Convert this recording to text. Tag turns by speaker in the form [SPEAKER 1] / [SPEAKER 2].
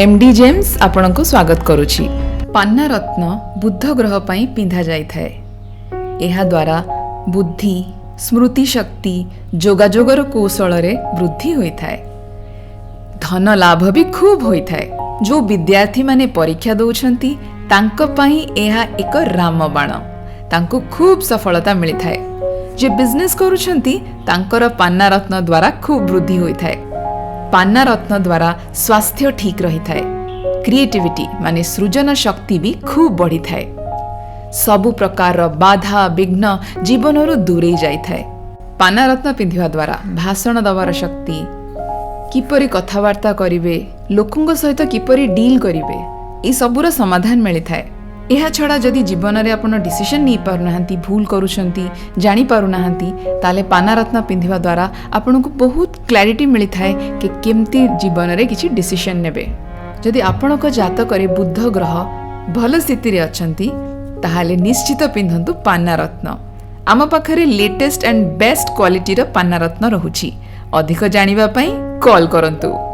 [SPEAKER 1] M D James ଆପଣଙ୍କୁ ସ୍ୱାଗତ କରୁଛି। ପାନ୍ନା ରତ୍ନ ବୁଧ ଗ୍ରହ ପାଇଁ ପିନ୍ଧା ଯାଇଥାଏ। ଏହାଦ୍ୱାରା ବୁଦ୍ଧି, ସ୍ମୃତି ଶକ୍ତି, ଯୋଗାଯୋଗର କୌଶଳରେ ବୃଦ୍ଧି ହୋଇଥାଏ। ଧନ ଲାଭ ବି ଖୁବ୍ ହୋଇଥାଏ। ଯେଉଁ ବିଦ୍ୟାର୍ଥୀମାନେ ପରୀକ୍ଷା ଦେଉଛନ୍ତି, ତାଙ୍କ ପାଇଁ ଏହା ଏକ ରାମବାଣ। ତାଙ୍କୁ ଖୁବ୍ ସଫଳତା ମିଳିଥାଏ। ଯେ ବିଜନେସ୍ କରୁଛନ୍ତି, ତାଙ୍କର ପାନ୍ନା ରତ୍ନ ଦ୍ୱାରା ଖୁବ୍ ବୃଦ୍ଧି ହୋଇଥାଏ। ପାନ୍ନା ରତ୍ନ ଦ୍ୱାରା ସ୍ୱାସ୍ଥ୍ୟ ଠିକ୍ ରହିଥାଏ। କ୍ରିଏଟିଭିଟି ମାନେ ସୃଜନ ଶକ୍ତି ବି ଖୁବ୍ ବଢ଼ିଥାଏ। ସବୁ ପ୍ରକାରର ବାଧା ବିଘ୍ନ ଜୀବନରୁ ଦୂରେଇ ଯାଇଥାଏ। ପାନ୍ନା ରତ୍ନ ପିନ୍ଧିବା ଦ୍ୱାରା ଭାଷଣ ଦେବାର ଶକ୍ତି, କିପରି କଥାବାର୍ତ୍ତା କରିବେ, ଲୋକଙ୍କ ସହିତ କିପରି ଡିଲ୍ କରିବେ, ଏସବୁର ସମାଧାନ ମିଳିଥାଏ। ଏହା ଛଡ଼ା ଯଦି ଜୀବନରେ ଆପଣ ଡିସିସନ୍ ନେଇପାରୁନାହାନ୍ତି, ଭୁଲ କରୁଛନ୍ତି, ଜାଣିପାରୁନାହାନ୍ତି, ତାହେଲେ ପାନାରତ୍ନ ପିନ୍ଧିବା ଦ୍ୱାରା ଆପଣଙ୍କୁ ବହୁତ କ୍ଲାରିଟି ମିଳିଥାଏ କି କେମିତି ଜୀବନରେ କିଛି ଡିସିସନ୍ ନେବେ। ଯଦି ଆପଣଙ୍କ ଜାତକରେ ବୁଧ ଗ୍ରହ ଭଲ ସ୍ଥିତିରେ ଅଛନ୍ତି, ତାହେଲେ ନିଶ୍ଚିତ ପିନ୍ଧନ୍ତୁ ପାନ୍ନାରତ୍ନ। ଆମ ପାଖରେ ଲେଟେଷ୍ଟ ଆଣ୍ଡ ବେଷ୍ଟ କ୍ୱାଲିଟିର ପାନ୍ନାରତ୍ନ ରହୁଛି। ଅଧିକ ଜାଣିବା ପାଇଁ କଲ୍ କରନ୍ତୁ।